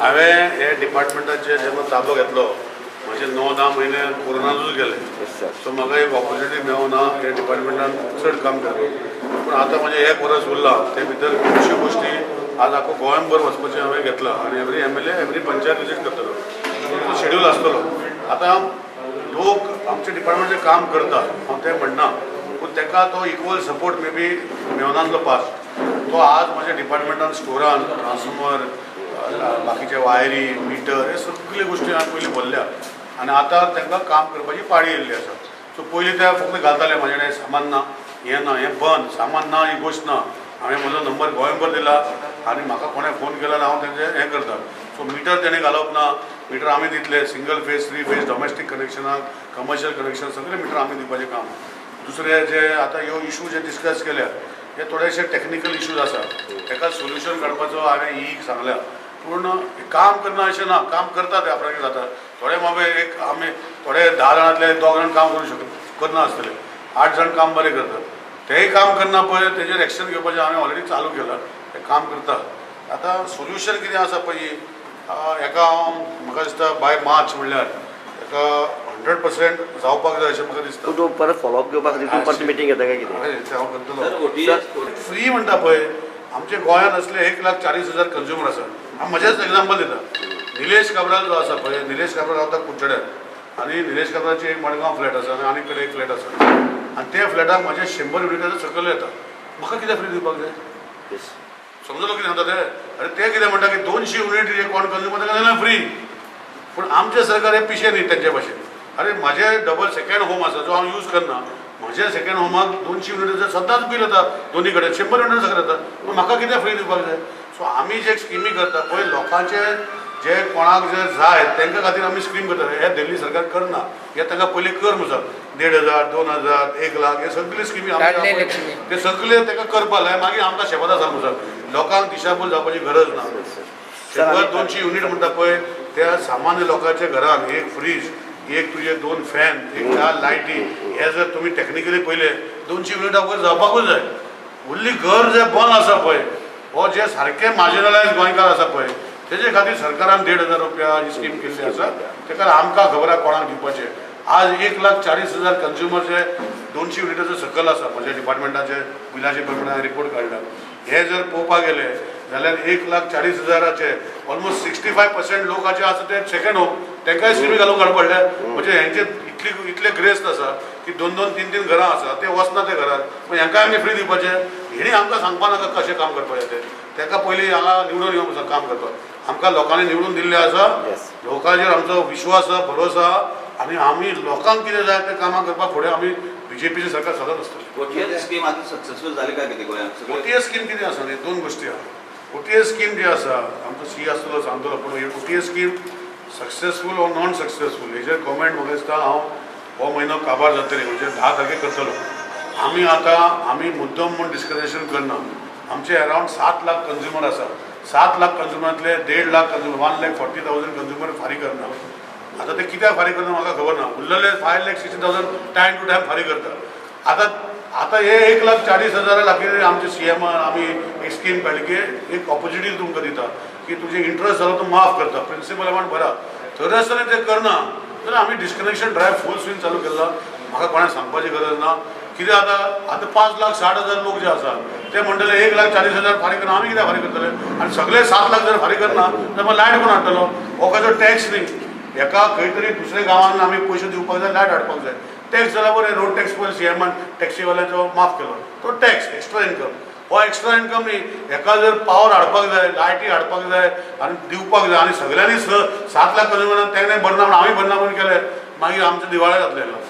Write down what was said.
हांवें हे डिपार्टमेंटाचेर जेन्ना ताबो घेतलो, म्हजे 9-10 म्हयने कोरोनातूच गेले. येस सर. सो म्हाका एक ऑपॉर्च्युनिटी मेळना हे डिपार्टमेंटान चड काम करपाक. पूण आतां म्हजें एक वर्स उरलां, ते भितर खुबश्यो गोश्टी आज आख्खो गोंयभर वचपाचें हांवें घेतलां आनी every MLA, every panchayat visit करतलो, तो शेड्यूल आसतलो. आतां लोक आमच्या डिपार्टमेंटाचें काम करता, हांव तें म्हणना, पूण ताका तो इक्वल सपोर्ट मे बी मेळनासलो पास. तो आज म्हज्या डिपार्टमेंटान स्टोरान ट्रान्सफॉर्मर, बाकीचे वायरी, मिटर हे सगळे गोश्टी हांवें पयलीं भरल्या आनी आतां तांकां काम करपाची पाळी येयल्ली आसा. सो पयलीं ते फक्त घालताले, म्हाजे कडेन सामान ना, हें ना, हें बंद, सामान ना, ही गोश्ट ना. हांवें म्हजो नंबर गोंयभर दिला आनी म्हाका कोणें फोन केला हांव तेंचें हें करता. सो मिटर तेणें घालप ना, मिटर आमी दितले. Single phase, three phase, domestic कनेक्शनाक, commercial connection, सगळे मिटर आमी दिवपाचें काम. दुसरे जे आतां ह्यो इशू जे डिस्कस केल्या, हे थोडेशे टॅक्निकल इशूज आसा. ताका सोल्युशन काडपाचो हांवें ईक सांगल्या. पूण काम करना अशें ना, काम करता ते, आपणागे जाता. थोडे मोबे एक आमी थोडे 10 जाणांतले दोग जाण काम करूं शकता, करना आसतले, आठ जाण काम बरें करतात. तेय काम करना पळय, तेजेर एक्शन घेवपाचें हांवें ऑलरेडी चालू केलां. ते काम करता. आतां सोल्युशन कितें आसा पळय, हेका हांव म्हाका दिसता बाय मार्च म्हणल्यार ताका 100% जावपाक जाय अशें म्हाका दिसता. तूं तूं परत फॉलोअप घेवपा खातीर तूं परत मिटींग घेता काय कितें? हय, तें हांव करतलो. सर, ओटीएस फ्री म्हणटा पळय, आमच्या गोंयांत असले 1,40,000 कंज्युमर आसा. हांव म्हजेंच एग्जाम्पल दिता. निलेश काब्राल जो आसा पळय, निलेश काब्राल रावता कुडचड्यार आनी निलेश काब्रालची एक मडगांव फ्लॅट आसा आनी आनी कडेन एक फ्लॅट आसा आनी त्या फ्लॅटाक म्हजे 100 युनिटाचे सकयल येता. म्हाका कितें फ्री दिवपाक जाय? समजलो कितें सांगता ते? अरे, ते कितें म्हणटा की 200 युनिट जे कोण कंज्युमर ताका जाल्यार फ्री. पूण आमचें सरकार हें पिशें न्ही तेंचे भाशेन. अरे, म्हाजें डबल सेकंड होम आसा, जो हांव यूज करना. म्हज्या सेकंड होमाक 200 युनिटाचें सदांच बील येता. दोनी कडेन 100 युनिट सकयल येता, पूण म्हाका कितें फ्री दिवपाक जाय? सो आमी जे स्किमी करता पळय, लोकांचे जे कोणाक जे जाय तांकां खातीर आमी स्कीम करता. हे दिल्ली सरकार करना. हे तांकां पयलीं कर म्हणसा 1500, 2000, 1 लाख, हे सगळे स्किमी लाडली आमी लक्ष्मी. ते सगळे ताका करपा लाय. मागीर आमकां शेपाद आसा म्हणसा लोकांक दिशाभूल जावपाची गरज ना. 100-200 युनीट म्हणटा पळय, त्या सामान्य लोकांच्या घरान एक फ्रीज, एक तुजे दोन फॅन, एक चार लायटी, हे जर तुमी टॅक्निकली पळयले, 200 युनिटा वयर जावपाकूच जाय. उरली घर जे बंद आसा पळय, हो जे सारके मार्जिनलायज गोंयकार आसा पळय, तेजे खातीर सरकारान 1500 रुपया ही स्कीम केल्ली आसा. तेका आमकां खबर आहा कोणाक दिवपाचें. आज 1,40,000 कंज्युमर जे 200 युनिटाचो सकयल आसा, म्हज्या डिपार्टमेंटाचे बिलाचे प्रमाणे रिपोर्ट काडला. हे जर पळोवपाक गेले जाल्यार 1,40,000चे ऑलमोस्ट 65% लोकांचे आसा ते सेकंड होम, तांकांय स्किमी घालून काडपा पडले. म्हणजे हेंचे इतली इतले ग्रेस्त आसा की दोन दोन तीन तीन घरां आसा, ते वचना ते घरात, पूण हेंकां आमी फ्री दिवपाचें. हेणी आमकां सांगपा नाका कशें काम करपाचें तें. ताका पयलीं हांगा निवडून येवंक काम करपाक. आमकां लोकांनी निवडून दिल्लें आसा. लोकांचेर आमचो विश्वास आसा, भरोसो आसा आनी आमी लोकांक कितें जाय तें कामां करपाक फुडें आमी बीजेपीचें सरकार सदांच आसतलें. ओटीएस स्कीम आता सक्सेसफूल झाली काय कितें गोंयांत सगळे? ओटीएस स्कीम कितें आसा न्ही, दोन गोश्टी आहा. ओटीएस स्कीम जी आसा, आमचो सी आसतलो, सांगतलो. पूण OTS scheme successful or non successful हेजेर कॉमेंट म्हाका दिसता हांव हो म्हयनो काबार जातली, म्हणजे 10 तारखेक करतलो. आमी आतां आमी मुद्दम म्हूण डिस्कनेक्शन करना. आमचे अरावंड 7 लाख कंज्युमर आसा. 7 लाख कंज्युमरांतले 1.5 लाख कंज्युमर, 1,40,000 कंज्युमर फारीक करना. आतां ते कित्याक फारीक करना म्हाका खबर ना. उरलेले 5,60,000 टायम टू टायम फारीक करता. आतां आतां हे 1,40,000 लागीं आमचे सीएमान आमी एक स्कीम काडली की एक ऑपॉर्च्युनिटी तुमकां दिता की तुजें इंट्रस्ट जालो तो माफ करता, प्रिंसिपल अमावंट भरा. थंय आसतना ते करना जाल्यार आमी डिस्कनेक्शन ड्रायव्ह फूल स्विंग चालू केल्ला. म्हाका कोणाक सांगपाची गरज ना. कितें आतां आतां 5,60,000 लोक जे आसा ते म्हणटले, 1,40,000 फारीक करना, आमी कित्याक फारीक करतले? आनी सगळे 7 लाख जर फारीक करना जाल्यार मागीर लायट कोण हाडटलो? हो कसो टॅक्स न्ही. हेका खंय तरी दुसऱ्या गांवांत आमी पयशे दिवपाक जाय, लायट हाडपाक जाय. टॅक्स जाल्यार बरें. रोड टॅक्स पयलीं सीएमान टॅक्सीवाल्याचो माफ केलो, तो टॅक्स एक्स्ट्रा इन्कम. हो एक्स्ट्रा इन्कम न्ही. हेका जर पावर हाडपाक जाय, लायटी हाडपाक जाय आनी दिवपाक जाय आनी सगळ्यांनी 7 लाख कंज्युमरान तेणें भरना म्हण आमी भरना म्हणून केलें, मागीर आमचें दिवाळे जातलें.